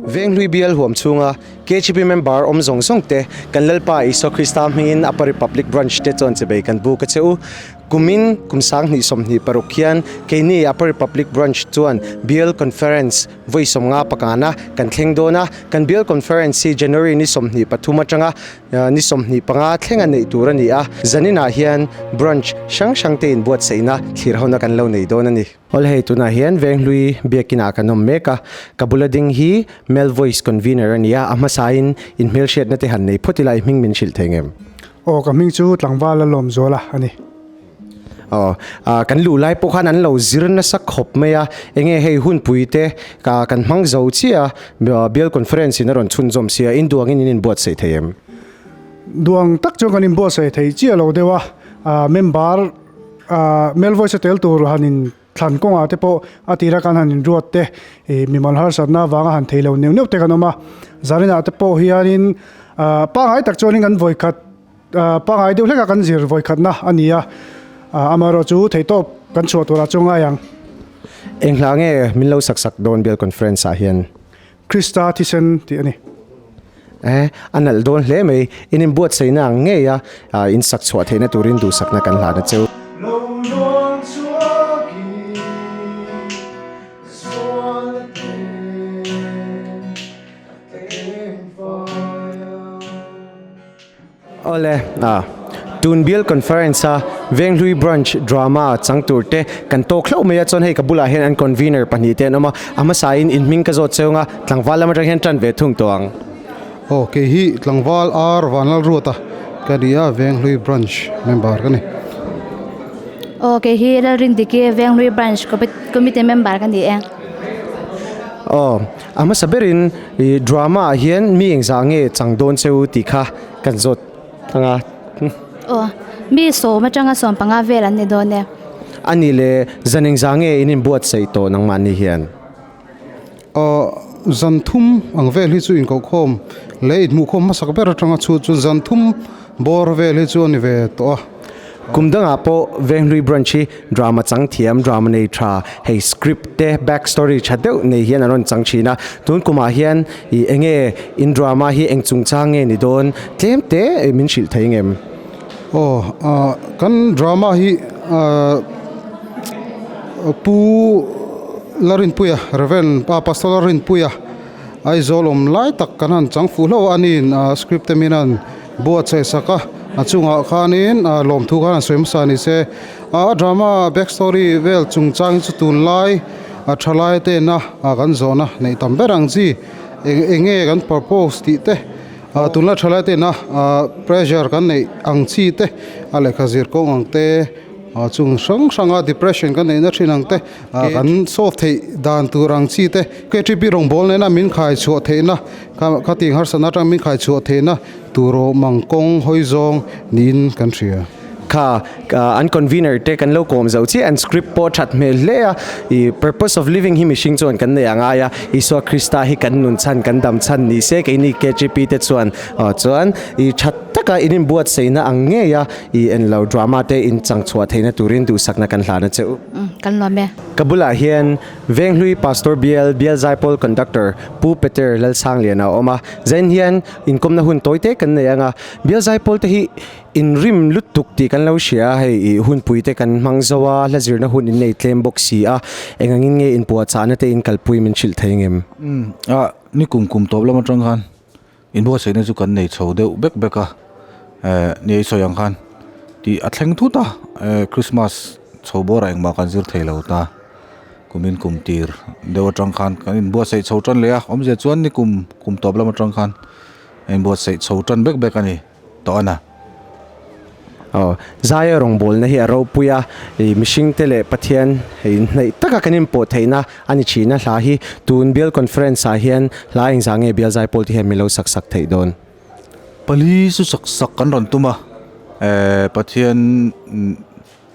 Venghlui bial huam chhunga KGP member awm zawng zawng te kan Lalpa Isua Krista hmingin Upper Republic Branch te chuan chibei kan buk a che u. Kumin kum 2026 hian keini Upper Republic Branch chuan Bial Conference vawi 50 pakana kan thleng dawn a. Kan Bial Conference hi January ni 23 atanga ni 25 thlenga neih tur a ni a. Zaninah hian Branch hrang hrang te inbuatsaihna thlir hona kan lo nei dawn a ni. Awle hei tunah hian Venghlui biakinah kan awm mek a, ka bula ding hi Male Voice Convener a ni a, a hmasain in hmelhriatna te han nei phawt ila i hming min hrilh thei ngem? Aw ka hming chu Tlangval Lalawmzuala a ni. Aw, kan luh lai pawh khan an lo zir nasa khawp mai a, enge hei hunpui te kan hmang zo chiah a, Bial Conference in a rawn chhunzawm sia, in duangin in inbuatsaih thei em? Duang tak chuan kan inbuatsaih thei chiah lo deuh a, member Male voice a tel tur han in thlan kawngah te pawh a tira kan han inruat te ih mimal harsatna avanga han thei lo neuh neuh te kan awm a, zaninah te pawh hianin pangngai tak chuanin kan vawikhat pangngai deuh hlekah kan zir vawikhatna a ni a, amaherawhchu theihtawp kan chhuah turah chu ngai ang. Eng hla nge min lo sak sak dawn bial conference ah hian? Krista thisen tih a ni. E, a nalh dawn hle mai. In inbuatsaihna ang ngei a, in sak chhuah theihna turin duhsakna kan hlan a cheu. Awle, tun Bial Conference a Venghlui Branch Drama chang tur te kan tawk hlauh mai a, chuan hei ka bulah hian an convener pahnih te an awm a, a hmasa in in hming ka zawt cheu ang a, tlangval lam atang hian tan ve thung tawh ang. Aw, kei hi tlangval R Vanlalruata ka ni a, Venghlui Branch member ka ni. Aw, kei hi Lalrindiki, Venghlui Branch Committee member ka ni e. Aw, A hmasa berin ih drama ah hian mi engzah nge chang dawn che u tih kha kan zawt ang a. Aw, mi sawm atanga sawm panga vel an ni dawn e. A nih le, zan engzah nge in inbuatsaih tawh nangmahni hian? Aw, zan thum ang vel hi chu inkohkhawm leh inhmuhkhawm hmasak ber atanga chhut chu zan thum bawr vel hi chu a ni ve tawh a. Kum dangah pawh Venghlui Branch hi drama chang thiam, drama nei tha, hei script te back story tha deuh nei hian an rawn chang thin a. Tun kumah hian ih enge in drama hi eng chungchang nge ni dawn tlem te min hrilh thei ngem? Aw, kan drama hi Pu Larinpuia, Rev. Pastor Larinpuia Aizawl awm lai tak kan han chang fuh hlauh a, aniin script te min han buatsaih sak a, a chungah khanin lawmthu khan han sawi hmasa ni se. A drama back story vel chungchang hi chu tunlai a thalai tena kan zawhna neih tam ber ang chi eng eng nge kan purpose tih te, tunlai thalai tena pressure kan neih ang chi te, a lehkha zir kawng ang te, chung hrang hranga depression kan neihna thin ang te. Kan solve theih dan tur ang chi te KTP rawngbâwl nena min khai chhuah theihna kha tih harsatna atang min khai chhuah theihna tur awm ang kawng hawi zawng niin kan hria. Kha an convener te kan lo kawm zo chiah an script pawh that hmel hle a, i purpose of living hi mihring chuan kan nei a ngai a, Isua Krista hi kan nun chhan kan dam chhan ni se keini KTP te chuan chuan i that taka in inbuatsaihna ang ngei a i en lo drama te in chang chhuah theihna turin duhsakna kan hlan a che u. Kan lawm e. Ka bulah hian Venghlui Pastor Bial, Bial Zaipawl Conductor Pu Peter Lalsangliana a awm a. Zain hian inkawmna hun tawi te kan nei ang a. Bial Zaipawl te hi inrim lutuk tih kan lo hria a, hei ih hunpui te kan hmang zo a, hla zirna hun in nei tlem bawk si a. Eng angin nge inpuahchahna te in kalpui min hrilh thei ngem? Umm ah ni kum kum tawp lam atang khan Inbuatsaihna chu kan nei chho deuh bek bek a, eh ni ei sawi ang khan tih a thleng thut a, eh Christmas chho bawrah engmah kan zir thei lo ta, kumin kum tir deuh atang khan kan inbuatsaih chho tan leh a, awmzia chuan ni kum kum tawp lam atang khan a inbuatsaih chho tan bek bek a ni tawh a na. Aw, Zaia rawngbawlna hi a ropui a, ih mihringte leh Pathian hei inhnaih taka kan inpawh theihna a ni thin a, hla hi tun Bial Conference ah hian hla engzah nge Bial Zaipawl te hian min lo sak sak theih dawn? Pali chu sak sak kan rawn tum a, eh Pathian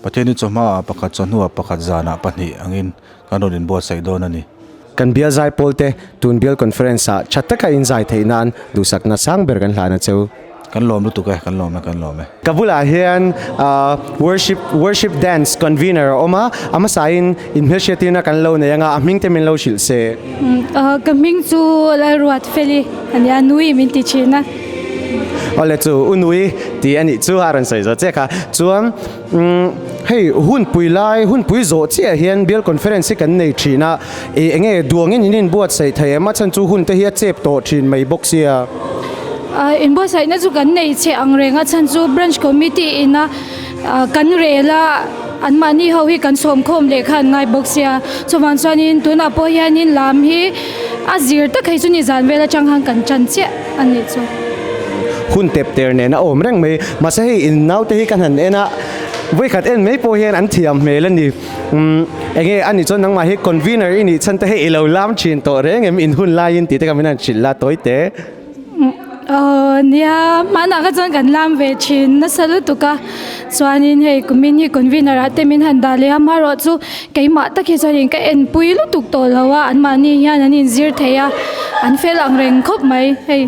Pathian hi chawhma ah pakhat chawhnu ah pakhat zanah pahnih angin kan rawn inbuatsaih dawn a ni. Kan Bial Zaipawl te tun Bial Conference ah tha taka inzai theih nan duhsakna sang ber kan hlan a cheu. Kan lawm lutuk e, kan lawm e, kan lawm e. Ka bulah hian worship worship dance convener a awm a, a hmasain inhmelhriattirna kan lo nei anga a hming te min lo hrilh se. Ka hming chu Lalruatfeli a nia, Nui min ti thin a. Awle chu U Nui tih a nih chu a rawn sawi zawh chiah kha. Chuan hei hunpui lai hunpui zawh chiah hian bial conference hi kan nei thin a, ih enge duangin in inbuatsaih thei em a chhan chu hun te hi a chep tawh thin mai bawk sia. Inbuatsaihna chu kan nei chhe ang reng a chhan chu branch committee ina kan rel a anmahni ho hi kan sawmkhawm leh kha an ngai bawk sia chuvang chuanin tunah pawh hianin lam hi a zir tak hei chu ni zan vel atang khan kan tan chiah a nih chu. Hun tep ter nen a awm reng mai mahse hei in naute hi ka han en a vawikhat en mai pawh hian an thiam hmel a ni. Umm enge a nih chuan nangmah hi convener i nih chhan te hei i lo lam thin tawh reng em in hun laiin tih te kha min han hrilh la tawi te. Aw nia hmanah kha chuan kan lam ve thin nasa lutuk a chuanin hei kumin hi convener ah te min han dah leh a amaherawh chu keimah tak hi chuanin ka enpui lutuk tawh lo a anmahni hian an inzir thei a an fel ang reng khawp mai hei.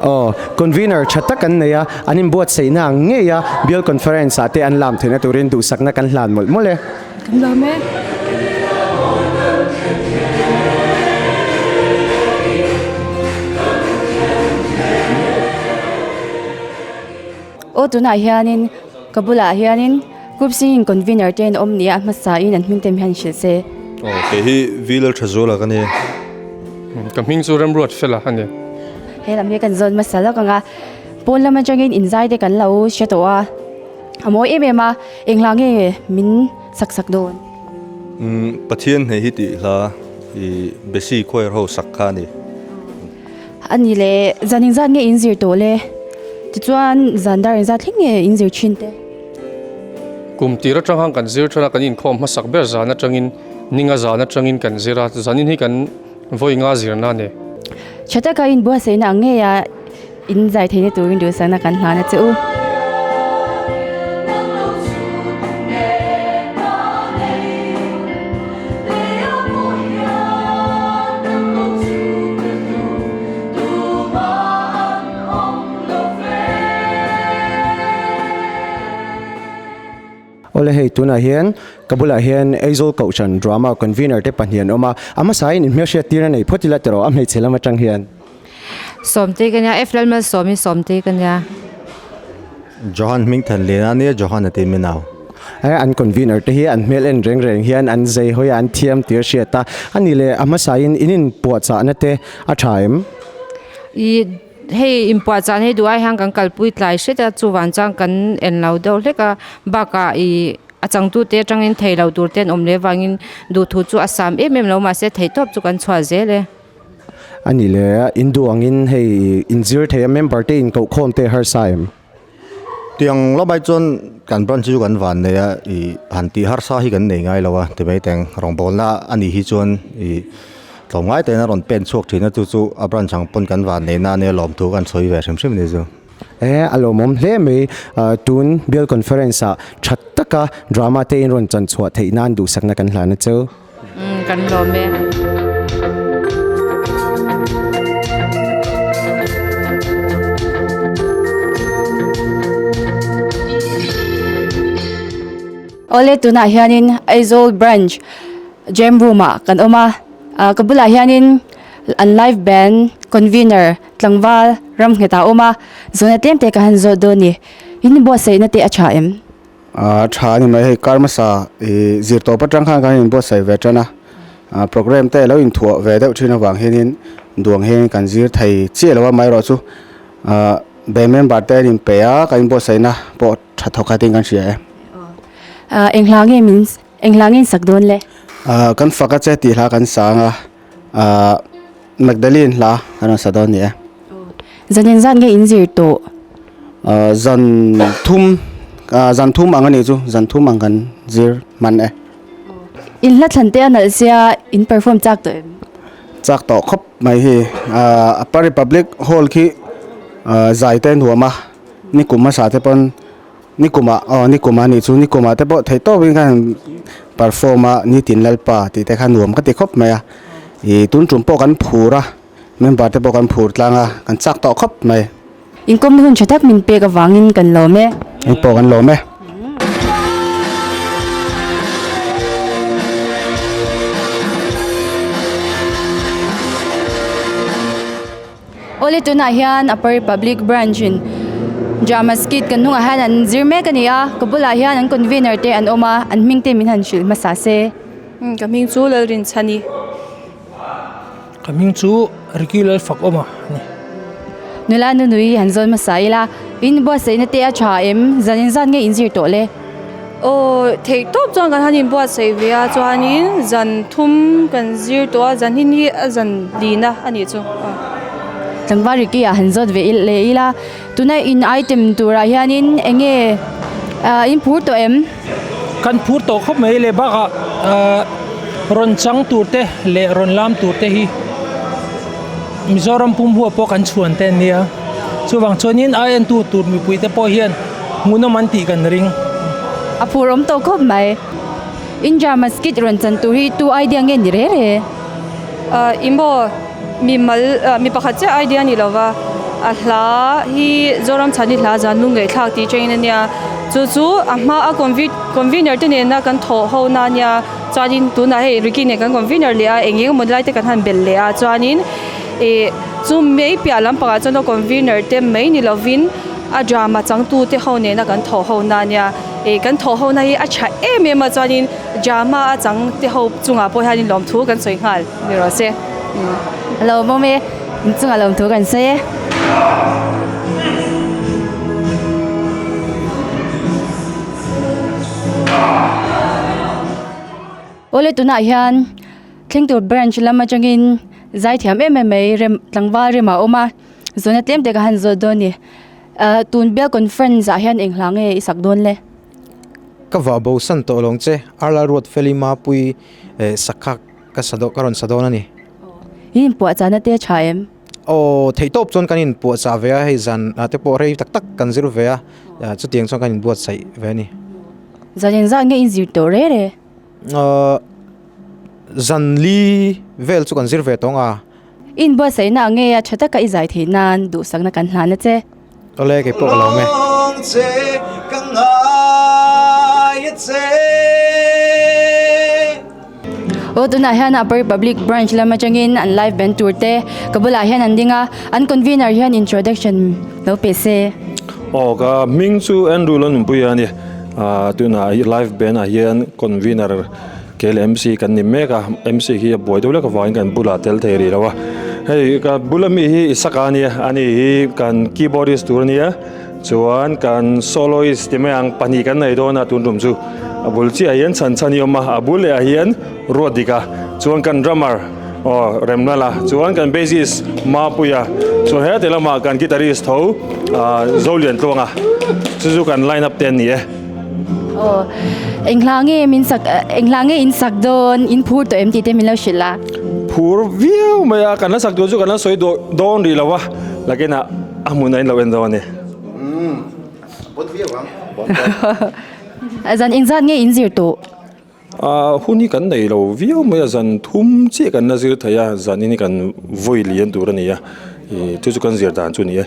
Aw, convener tha tak an nei a, an inbuatsaihna ang ngei a, Bial Conference ah te an lam theihna turin duhsakna kan hlan mawlh mawlh e. Kan lam e. Aw tunah hianin ka bulah hianin Group Singing Convener te an awm nia a hmasain an hming te hian hrilh se. Aw kei hi Vila Thazuala ka ni. Ka hming chu Remruat Fela a ni. He lam hi kan zawn hmasa lawk ang a, pawn lam atangin inzai te kan lo hre tawh a, a mawi em em a, eng hla nge min sak sak dawn? Pathian hneh hi tih hla i Besi Choir ho sak kha a ni. A ni le, zan engzat nge in zir tawh le? Tichuan zan dar engzat thleng nge in zir thin te? Kum tir atang khan kan zir than a, kan inkhawm hmasak ber zan atangin ninga zan atangin kan zir a, zanin hi kan vawi nga zirna a ni. Tha taka inbuatsaihna ang ngeia in zai theihna turin duhsakna kan hlan a che u. Awle hei tunah hian ka bulah hian Aizawl Kohhran Drama Convener te pahnih an awm a, a hmasain inhmelhriat tir a nei phawt ila tiraw a hmeichhe lam atang hian. Sawmtei ka nia, F Lalmalsawmi Sawmtei ka nia. Johan Hmingthan Lena nia Johan a ti min au. He an convener te hi an hmel en reng reng hian an zei hawi a, an thiam tir hriat a, a ni leh a hmasain in inpuahchahna te a tha em? I hei inpuahchahna hi duh ai hian kan kalpui tlai hret a, chuvang chuan kan en lo deuh hlek a, bakah i a changtute atangin thei lo tur te an awm leh avangin duhthu chu a sam em em lo mahse theihtawp chu kan chhuah zel e. A ni le, in duh angin hei inzir thei a member te in koh khawm te harsa em? Tiang lamai chuan kan branch chu kan van nei a, ih han tih harsa hi kan nei ngai lo a, ti mai teng rawngbawlna a nih hi chuan ih tlawmngai tein a rawn pen chhuak thin a, chu chu a branch ang pawn kan van neihna a nia lawmthu kan sawi ve hrim hrim a ni chu. E, a lawmawm hle mai, tun Bial Conference ah tha taka drama te in rawn chan chhuah theih nan duhsakna kan hlan a cheu. Umm kan lawm e. Awle tunah hianin Aizawl branch Jam room ah kan awm a, ka bulah hianin an live band convener tlangval Ramnghet ah a awm a, zawhna tlem te ka han zawt dawn ni, in buatsaihna te a tha em? A tha a ni mai hei kar hmasa ih zir tawp atang khan kan inbuatsaih ve tan a program te lo inthuah ve deuh thin avang hianin duang hian kan zir thei chiah lo a amaherawh chu ah band member te an inpe a kan inbuatsaihna pawh tha thawk khatin kan hria e. Ah eng hla nge min eng hla nge in sak dawn le? Ah kan fak a che tih hla kan sang a ah Magdalene hla kan rawn sa dawn ni e. Zan engzat nge in zir tawh? Zan thum zan thum ang a nih chu zan thum ang kan zir hman e. In hla thlan te a nalh sia in perform chak tawh em? Chak tawh khawp mai hi. Upper Republic Hall khi zai te nuam a nikum hmasa te pawn Nikum ah aw nikum ah nih chu nikum ah te pawh theih tawp in khan perform a nitin lalpa tih te kha nuam ka ti khawp mai a ih tun tum pawh kan phur a member te pawh kan phur tlang a kan chak tawh khawp mai. Inkawmna hun tha tak min pek avangin kan lawm e. Engpawh kan lawm e. Awle tunah hian Upper Republic Branch in Drama Skit kan hnungah hian an zir mek a ni a, ka bulah hian an convener te an awm a, an hming te min han hrilh hmasa se. Ka hming chu Lalrinchhani. Ka hming chu Ricky Lalfakawma a ni. Nula nunui han zawn hmasa ila, in buatsaihna te a tha em? Zan in zan nge in zir tawh le? Aw, theih tawp chuan kan han inbuatsaih ve a, chuanin zan thum kan zir tawh a, zan hi a zan lina a nih chu. Tlangval Ricky ah han zawt ve leh ila, tuna in item turah hianin eng nge in phur tawh em? Kan phur tawh khawp mai le bakah rawn chang tur te leh rawn lam tur te hi Mizoram pum huap pawh kan chhuan te an nia. Chuvang chuanin a entu tur mipui te pawh hian hmuhnawm an tih kan ring. A phur awm tawh khawp mai. India Maskit rawn chan tur hi tu idea nge ni re re? Ih maw mimal mi pakhat chiah idea ni lova a hla hi Zoram chhani hla zan lung ngaihthlak tih chengin a nia chu chu a hma a convener te nena kan thawh ho na a nia chuanin tunah hei Ricky nen kan convener leh a eng eng emaw lai te kan han belh leh a chuanin ih chu mai piah lampangah chuan a convener te mai ni lovin a drama changtu te ho nena kan thawh ho na a nia ih kan thawh ho na hi a tha em em a chuanin drama a chang te ho chungah pawh hianin lawmthu kan sawi nghal ni rawh se. Hello mawm e, inchungah lawmthu kan sawi e. Awle tunah hian thleng tur branch lam atangin zaithiam em em mai rem tlangval rem a awm a zawhna tlem te ka han zawt dawn a ni ah tun bial conference ah hian eng hla nge i sak dawn le. Ka vah bo san tawh lawng che Arla Ruat Feli Mapui eh sakha ka sa dawn ka rawn sa dawn a ni. I inpuahchahna te a tha em? Aw theihtawp chuan kan inpuahchah ve a hei zan ah te pawh rei tak tak kan zir ve a chutiang chuan kan inbuatsaih ve a ni. Zan engzah nge in zir tawh reh reh? Aw zan li vel chu kan zir ve tawng a. I inbuatsaihna ang nge a tha taka i zai theih nan duhsakna kan hlan a che. Awle kei pawh ka lo awm e. Aw tunah hian Upper Republic Branch lam atangin an live band tur te ka bulah hian an ding a, an convener hian introduction lo pe se. Aw ka hming chu Andrew Lalnunpuia a ni, tunah live band ah hian convener Kei leh MC kan ni mek a, MC hi a buai deuh lek avangin kan bulah tel thei rih lo a. Hei ka bula mi hi Isaka a nia, ani hi kan keyboardist tur a nia, chuan kan soloist ti mai ang pahnih kan nei dawn a tun tum chu. A bul chiah ah hian chhan chhan hi a awm a, a bul leh ah hian Ruatdik a, chuan kan drummer aw Remlala, chuan kan bassist Mapuia, chuan heti lamah kan guitarist tho Zoliantluanga, chu chu kan line up te an ni e. Aw, eng hla nge min sak, eng hla nge in sak dawn, in phur tawh em tih te min lo hrilh a. Phur viau mai a, kan la sak tur chu kan la sawi dawn rih lo a, lakinah a hmun a in lo en dawn a ni. Umm, a viau ang. Zan engzat nge in zir tawh? A hun hi kan nei lo viau mai a, zan thum chiah kan la zir thei a, zanin hi kan vawi lian tur a ni a, ih chu chu kan zir dan chu a ni e.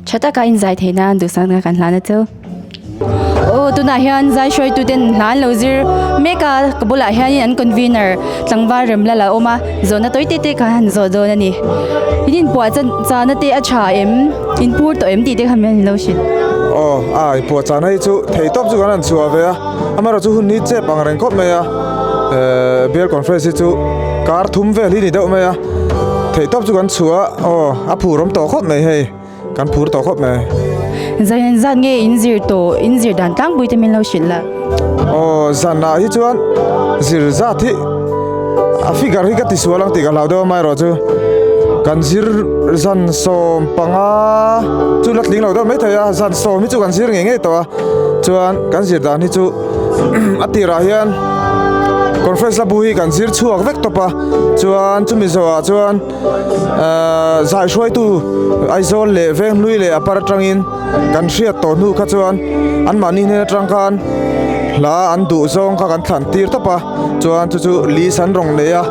Tha taka in zai theih nan duhsakna kan hlan a chu. Aw tunah hian zai hruaitu ten hla an lo zir mek a, ka bulah hianin an convener tlangval Remlal a awm a, zawhna tawi te te kha han zawh dawn a ni. In inpuah chahna te a tha em? In pur tawh em tih te kha min han lo hrilh. Aw a inpuah chahna hi chu theihtawp chu kan han chhuah ve a. Amaherawh chu hun hi chep ang reng khawp mai a, ehh bial conference hi chu kar thum vel hi ni deuh mai a, theihtawp chu kan chhuah a, aw a phur awm tawh khawp mai hei, kan phur tawh khawp mai. Zan zat nge in zir tawh, in zir dan tlangpui te min lo hrilh la. Aw zanah hi chuan zir zat hi a figure hi ka ti sual ang tih ka hlau deuh a amaherawh chu kan zir zan sawm panga chu la tling lo deuh maithei a, zan sawm hi chu kan zir ngei ngei tawh a. Chuan kan zir dan hi chu a tirah hian conference la bu hi kan zir chhuak vek tawp a chuan chumi zawhah chuan ehh zai hruaitu Aizawl leh Venghlui leh a par atangin kan hriat tawh hnu kha chuan anmahni hnen atang khan hla an duh zawng kha kan thlan tir tawp a chuan chu chu list an rawn nei a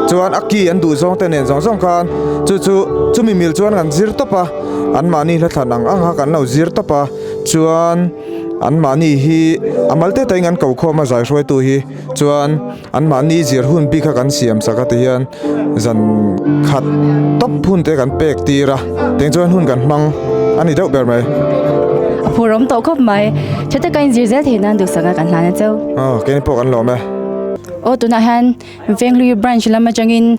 chuan a key an duh zawng te nen zawng zawng khan chu chu chumi mil chuan kan zir tawp a. Anmahni hla thlan ang ang kha kan lo zir tawp a, chuan anmahni hi a mal te te in an ko khawm a zai hruaitu hi chuan anmahni zir hun bik kha kan siam sak a tihian zan khat tawp hun te kan pek tir a tiang chuan hun kan hmang a ni deuh ber mai. A phurawm tawh khawp mai. Tha taka inzir zel theih nan duhsak a kan hlan a cheu. Aw keini pawh kan lawm e. Aw tunah hian Venghlui branch lam atangin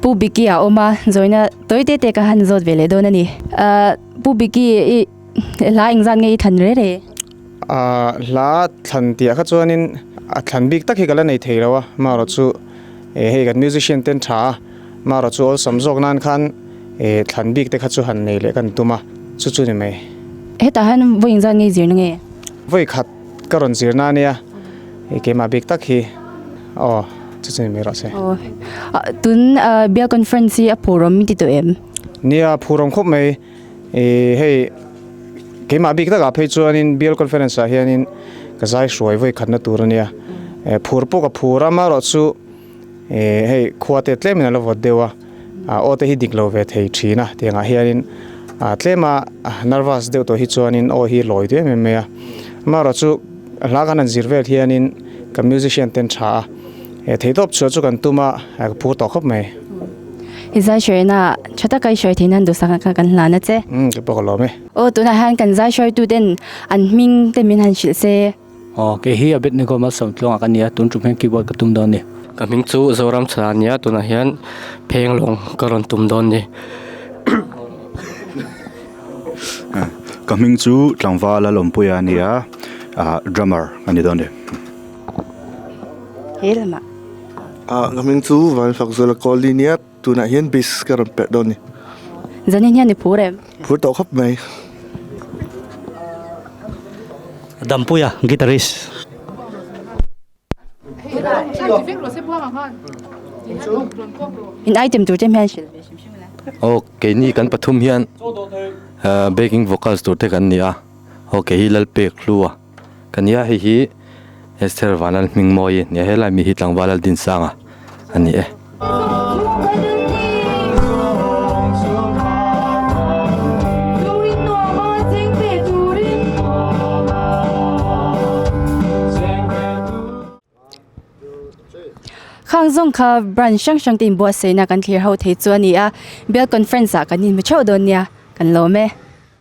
Pu Biki a awm a, zawina tawi te te ka han zawt ve leh dawn a ni. Pu Biki i hla engzat nge i thlan re re? Hla thlan tih ah kha chuanin a thlan bik tak hi ka la nei thei lo a, marawh chu hei kan musician ten tha a, marawh chu awlsam zawk nan khan thlan bik te kha chu han nei leh kan tum a, chu chu ni mai. Hetah hian vawi engzat nge i zirna nge? Vawi khat ka rawn zirna a nia, keimah bik tak hi aw chu chu ni mai rawh se. Aw, tun Bial Conference hi a phurawm min ti tawh em? Nia, phurawm khawp mai. Ih hei keimah bik takah phei chuanin bial conference ah hianin ka zai hruai vawi khatna tur a nia phur pawh ka phur a amaherawh chu ih hei khua te tlemin a la vawt deuh a aw te hi dik lo ve thei thin a tiangah hianin ah tlema nervous deuh tawh hi chuanin aw hi lawi duai em em mai a amaherawh chu hla kan han zir vel hianin ka musician ten tha a theihtawp chhuah chu kan tum a ka phur tawh khawp mai. I zai hruaina tha taka i hruai theih nan duhsak kha kan hlan a che. Umm ka pawh ka lawm e. Aw tunah hian kan zai hruaitu ten an hming te min han hrilh se. Aw kei hi Abednego Malsawmtluanga ka nia tun tum hian keyboard ka tum dawn ni. Ka hming chu Zoram Chhana a nia tunah hian phenglawng ka rawn tum dawn ni. Ka hming chu Tlangval Lalawmpuia a nia drummer ka ni dawn ni. He lamah. Ah ka hming chu Vanfakzuala Kohli nia tunah hian bass ka rawn perh dawn a ni. Zanin hian i phur em? Phur tawh khawp mai. Dampuia, guitarist. In item tur te hian hrilh ve hrim hrim ila. Aw keini kan pathum hian backing vocals tur te kan ni a, aw kei hi Lalpek Hlua. Ka nia hei hi Esther Vanlal hming mawi nia helai mi hi tlangval Laldinsanga a ni e. Khang zawng kha branch hrang hrang te inbuatsaihna kan thlir ho thei chu a ni a, Bial Conference ah kan inhmu theuh dawn nia, kan lawm e.